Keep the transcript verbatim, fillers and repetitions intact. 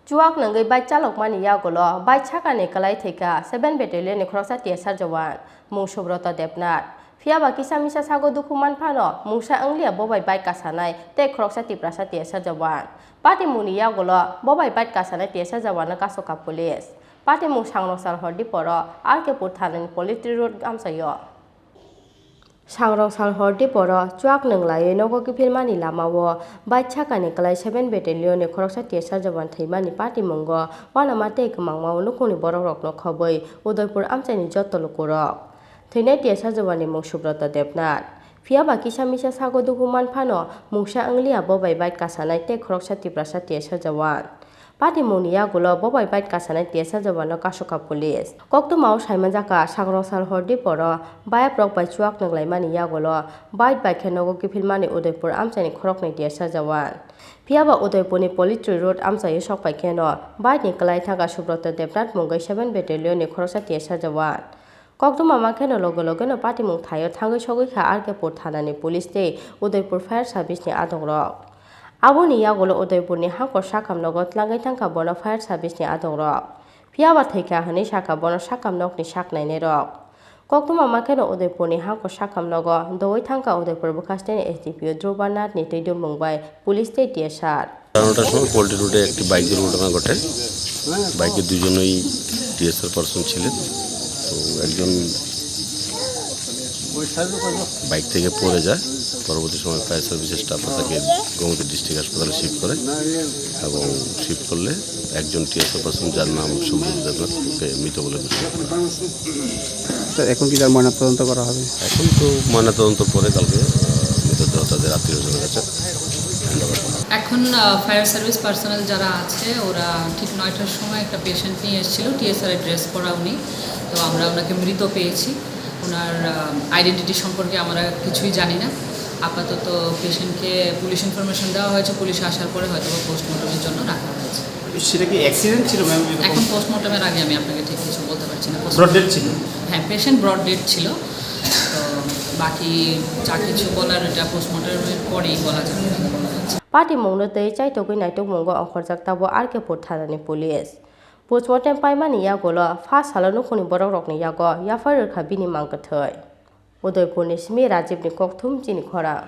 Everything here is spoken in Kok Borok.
Chuak nungwi bike chalokmani yagulo bike sakani kwlai thwikha seven Battalion ni khoroksa T S R jawan, mung Subrata Debnath. Phiyaba kisa misa sago dukhu manphano mungsa wngliya bo bai bike kasanai tei khoroksa Tiprasa T S R jawan. Patimungni yagulo bo bai bike kasanai T S R jawanno kasokha police. Patimung Sangrong Salhor Diporo R K pur thanani Poultry Road amchaio. Sangrong Salhor Diporo chuak nunglaiwi nogo kiphilmani lamao bike sakani kwlai seven Battalion ni khoroksa T S R jawan thwimani patimungo uanama tei kwmangmao nukhungni borokrokno khobwi Udaipur amchaini jotto lukurok. Thwinai T S R jawanni mung Subrata Debnath. Phiyaba kisa misa sago dukhu manphano mungsa wngliya bo bai bike kasanai tei khoroksa Tiprasa T S R jawan. Patimungni yagulo bo bai bike kasanai T S R jawanno kasokha police. Koktwmao saimanjakha, Sangrong Salhor Diporo bayaprok bai chuak nunglaimani yagulo bike bai khe nogo kiphilmani Udaipur amchaini khoroknwi T S R jawan. Phiyaba Udaipurni Poultry Road amchaio sokphai kheno bike ni kwlai thangkha Subrata Debnath mungwi seven Battalion ni khoroksa T S R jawan. Koktwma mankheno loge logeno patimung thaio thangwi sogwi kha R K pur thanani police tei Udaipur Fire Service ni adongrok. Aboni yagulo Udaipurni hangkor sakam nogo tlangwi thangkha bono Fire Service ni adongrok. Phiyaba thwikha hwnwi sakha bono sakam nokni sak nainairok. Koktwma mankheno Udaipurni hangkor sakam nogo dogwi thangkha Udaipur bwkhasteni S D P O Dhruba Nath ni twi dumung bai police tei T S R. সাড়ে নটার সময় পোল্ট্রি রোডে একটি বাইক দুর্ঘটনা ঘটে। বাইকে দুজনেই TSR person ছিলেন। তো একজন বাইক থেকে পড়ে যায়, পরবর্তী সময় ফায়ার সার্ভিসের স্টাফরা তাকে গোমতী ডিস্ট্রিক্ট হাসপাতালে শিফট করে এবং শিফট করলে একজন টিএসআর পার্সন, যার নাম শুভজিৎ দেবনাথ, তাকে মৃত বলে ঘোষণা করা হয়। স্যার, এখন কি তার ময়নাতদন্ত করা হবে? এখন তো ময়নাতদন্ত পরে কালকে, আহ, মৃতদেহ তাদের আত্মীয় স্বজনের কাছে হ্যান্ড ওভার করা হবে। এখন, আহ, ফায়ার সার্ভিস পার্সোনাল যারা আছে, ওরা ঠিক নয়টার সময় একটা পেশেন্ট নিয়ে এসেছিল, টিএসআর এর ড্রেস পরা উনি। তো আমরা ওনাকে মৃত পেয়েছি। ওনার, আহ, আইডেন্টিটি সম্পর্কে আমরা কিছুই জানি না। আপাতত পেশেন্টকে পুলিশ ইনফরমেশন দেওয়া হয়েছে, পুলিশ আসার পরে হয়তো বা পোস্টমর্টমের জন্য রাখা হয়েছে। সেটা কি অ্যাক্সিডেন্ট ছিল, ম্যাম? এরকম এখন পোস্টমর্টমের আগে আমি আপনাকে ঠিক কিছু বলতে পারছি না। ব্রড ডেড ছিল? হ্যাঁ, পেশেন্ট ব্রড ডেড ছিল। তো বাকি যা কিছু বলার, এটা পোস্টমর্টমের পরেই বলা যাবে। Patimungno tei chaitogwi naitukmungo ongkhorjak tabuk R K pur thanani police. Postmortem paimani yagulo pha salo nukhungni borokrokni yago yaphar rwkha bini mang kwthwi. Udaipurni simi Rajibni kokthum chini khorang.